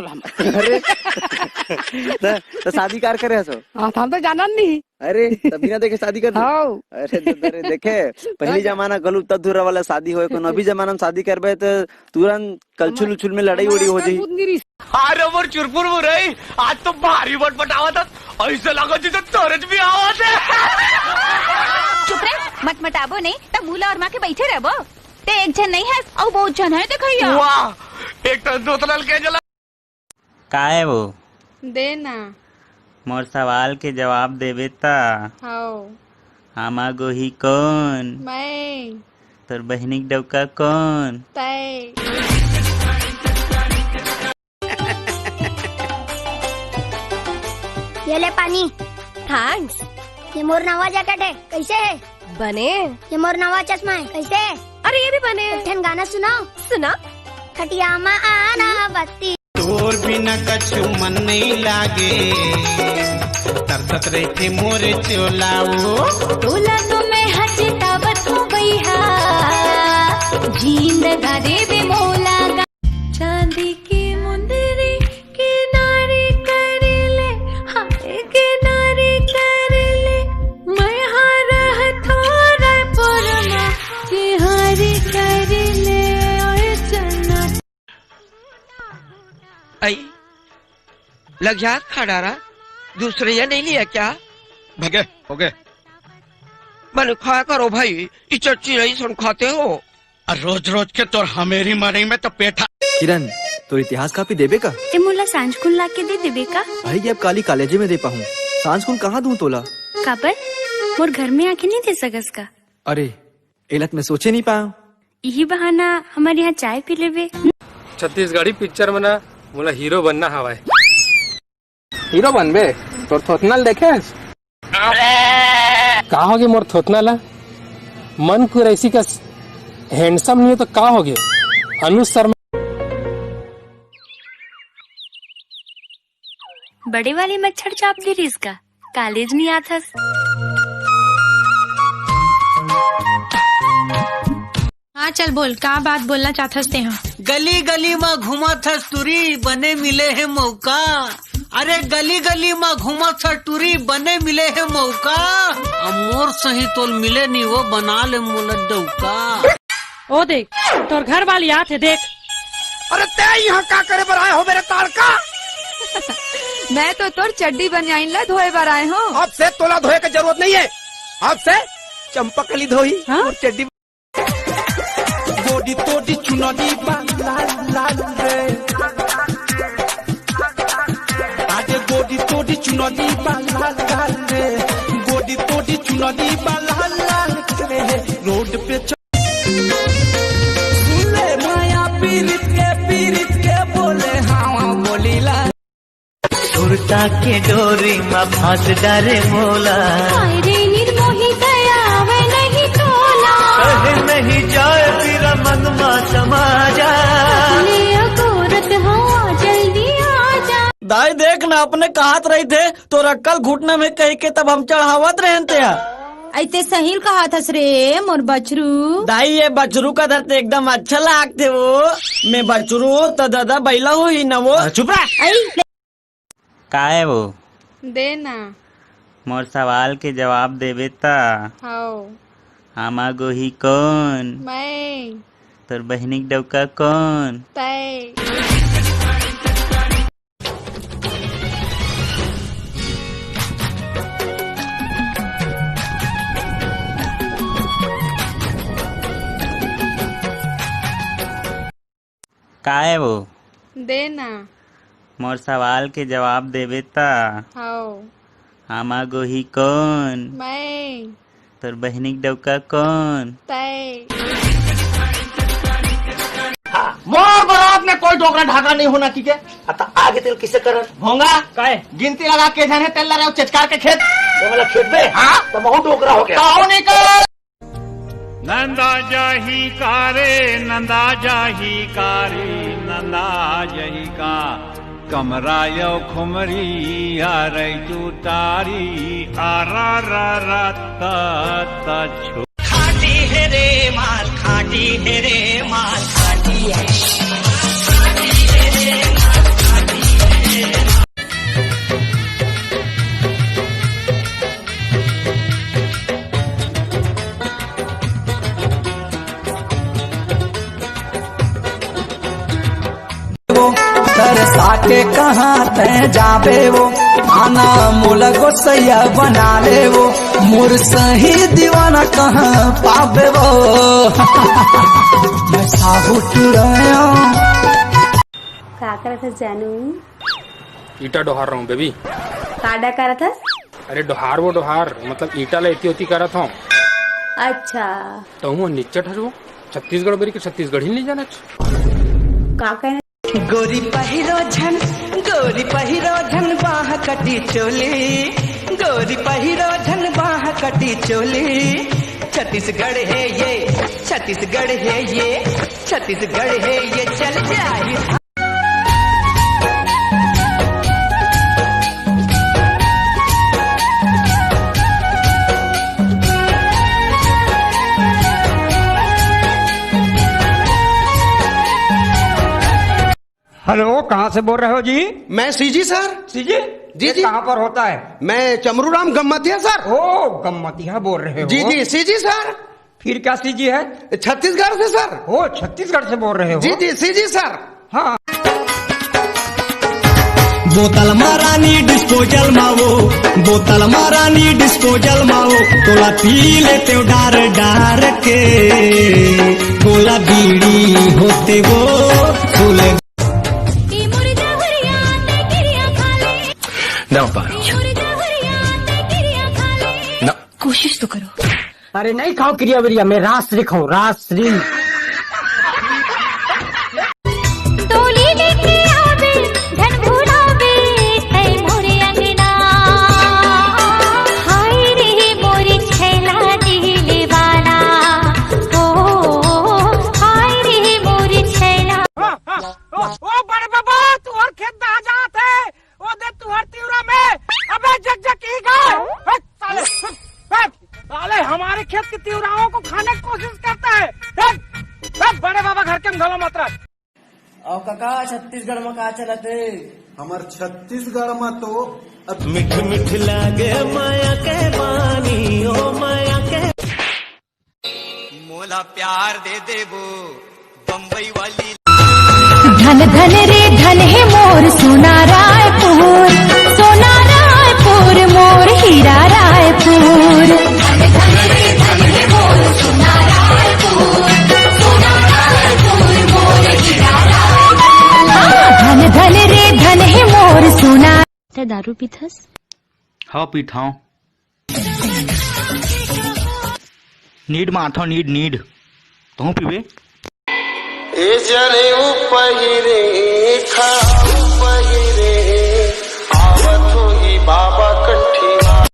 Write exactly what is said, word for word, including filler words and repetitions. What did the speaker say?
अरे, त, त शादी कार करे हसो? हाँ, हम तो जानन नहीं। अरे, त बिना देखे शादी कर दे। हाँ। अरे, त, अरे, देखे, पहली जमाना गलू तद्धुरा वाला शादी होए, कोनो अभी जमाना में शादी करबे त तुरंत कलछुल उछुल में लड़ाई उड़ी हो जाई। अरे मोर चुरपुर मुरई, आज तो भारी बटपटावत हस, ऐसे लागत जैसे तरज भी आवत है। चुप रे, मटमटाबो नहीं, त मुंह ला ओरमा के बैठे रहबो। ते एक झन नहीं हस, अउ बहुत झन है देखइया। वाह, एक ठन दोतनल के जला। काय वो? दे ना। मोर सवाल के जवाब देबे त। हव। आमा गोही कौन? मैं। तोर बहिनी के डौका कौन? तय। ये ले पानी। थैंक्स। ये मोर नवा जैकेट है, कैसे है? बने। ये मोर नवा चश्मा है, कैसे है? अरे, ये भी बने। एक ठन गाना सुनाओ। सुना। खटिया मा आना बत्ती। तोर बिना कछु मन नहीं लागे, तरसत रहिथे मोर चोला वो। तोला तो मैं हचितावत हूँ भैया, जींद गा देवे मोला गा। चांदी की मुंदरी किनारे कर ले, हाय किनारे कर ले, मैं हारा थोड़ा पुरमा, किहारी कर ले, ओए चन्ना। आई, लग जा खा डारा, दूसरे या नहीं लिया क्या? भगे, हो गए। मैंने खाया करो भाई, ये चटनी नहीं सुन खाते हो। अ रोज रोज के तोर हमेरी मरई में तो पेट हा- किरण, तोर इतिहास कापी देबे का? ते मोला सांझ कुन ला के दे देबे का? भाई, ये अब काली कॉलेजे में दे पाहूँ। सांझ कुन कहाँ दूँ तोला? काबर? मोर घर में आके नहीं दे सकस का? अरे, एला त मैं सोचे नहीं पाऊँ। इही बहाना हमर यहाँ चाय पी लेबे। छत्तीसगढ़ी पिक्चर में ना मोला हीरो बनना हवय। हीरो बनबे? तोर थोथना ल देखेस? का होगे मोर थोथना ला? मन कुरैसी कस हैंडसम नहीं हो तो का होगे? अनुज शर्मा। बड़े वाले मच्छर चाप दे रिस का, कॉलेज नहीं आथस। हाँ, चल बोल, का बात बोलना चाहथस तेहा? गली गली म घूमत हस टूरी, बने मिले हे मौका। अरे गली गली म घूमत हस टूरी, बने मिले हे मौका। अब मोर सही तोल मिले नी, वो बना ले मोला डौका। ओ देख, तोर घर वाली आत हे, देख। अरे तै यहाँ का करे बर आए हो मेरे ताड़का? मैं तो तोर चड्डी बनियाइन ला धोए बर आए हूँ। अब से तोला धोए के जरूरत नहीं है, अब से चंपा कली धोई हाँ? और चड्डी। गोडी तोडी चुनरी बा लाल लाल रे। आगे गोडी तोडी चुनरी बा लाल लाल रे। गोडी तोडी चुनरी बा लाल लाल रे। रोड पे च- सुन ले माया पीरित के, पीरित के बोले हाँ बोलीला। सुरता के डोरी मा फांस डारे मोला। हाय रे निर्मोही दया आवे नहीं तोला। कहे नहीं जाए पीरा मन मा समा जा। ले अगोरत हवा जल्दी आ जा। दाई देख ना, अपने कहत रहिथे तोर अक्कल घुटना में कहि के तब हम चढ़ावत रहेन तेहा। अइते सही ल कहत हस रे मोर बछरू। दाई ये बछरू का धरते एकदम अच्छा लागथे वो। मैं बछरू त दादा बैला होही न वो। चुप रह। अई। काय वो? दे ना। मोर सवाल के जवाब देबे त। हव। आमा गोही कौन? मैं। तोर बहिनी के डौका कौन? तय। काय वो? दे ना। मोर सवाल के जवाब देबे त। हव। आमा गोही कौन? मैं। तोर बहिनी के डौका कौन? तय। हाँ, मोर बरात में कोई डोकरा ढाका नहीं होना, ठीक है? अतः आगे तेल किसे करन? भोंगा। काय? गिनती लगा के जाने तेल लगा चचकार के खेत। ये वाला खेत में? हाँ। तो बहुत डोकरा हो गया। तो निकल। नंदा जाही का रे, नंदा जाही का रे, नंदा जाही का। कमरा यो खुमरी आ रही तू तारी, आ रा रा रा ता ता छो। खाटी है रे माल, खाटी है रे माल, खाटी है। तरसा के कहाँ तै जाबे वो, आना मोला गोसैया बना ले वो, मोर सही दीवाना कहाँ पाबे वो। मैं साहू टुराया। का करत हस जानू? ईटा डोहार रहूं बेबी। का डा करत हस? अरे डोहार वो डोहार, मतलब ईटा ला एती ओती करत हूँ। अच्छा। तहूँ निच्चट हस वो, छत्तीसगढ़ बेरी के छत्तीसगढ़ी नहीं जानत। का कहने? गोरी पहिरो झन, गोरी पहिरो झन बाह कटी चोली, गोरी पहिरो झन बाह कटी चोली। छत्तीसगढ़ है ये, छत्तीसगढ़ है ये, छत्तीसगढ़ है ये, चल जाही। हेलो, कहाँ से बोल रहे हो जी? मैं सीजी सर। सीजी? जी, ये जी। कहाँ पर होता है? मैं चमरूराम गम्मतिया सर। ओ, गम्मतिया बोल रहे हो? जी, जी, सीजी सर। फिर क्या सीजी है? छत्तीसगढ़ से सर। ओ, छत्तीसगढ़ से बोल रहे हो? जी, जी, सीजी सर। हाँ। बोतल मा रानी डिस्पोजल मा वो, बोतल मा रानी डिस्पोजल मा वो, तोला पी लेते हो डार डार के, गोला बीड़ी होते वो, फूले ना पारो। ना। कोशिश तो करो। अरे नहीं खाओ किरिया विरिया, मैं रास रिखाऊं, रास री। डोली लेके आवे, धन भुलावे, ऐ मोरे अंगना। हाय रे मोरे छैला दिल वाला, ओ, हाय रे मोरे छैला। ओ, ओ, ओ बड़े बाबा, तू और खेत में आ जात है। ओ दे तुहर तिवरा में, अबे जकजकी गाय। हट, साले, हट, साले हमारे खेत की तिवराओं को खाने की कोशिश करता है। हट, हट, बड़े बाबा घर के में घलो मत रख। अउ कका, छत्तीसगढ़ में का चलत हे? हमर छत्तीसगढ़ में तो अब मिठ मिठ लागे माया के पानी, ओ माया के। मोला प्यार दे देबो बम्बई वाली। धन धन रे धन हे मोर सोना रायपुर, सोना रायपुर मोर हीरा रायपुर। धन धन रे धन हे मोर सोना रायपुर, सोना रायपुर मोर हीरा रायपुर। हाँ, धन धन रे धन हे मोर सोना। तै दारू पीथस? हाँ, पीथंव। नीड मारथंव, नीड, नीड। तहूँ पीबे? ए जनेऊ पहिरे खा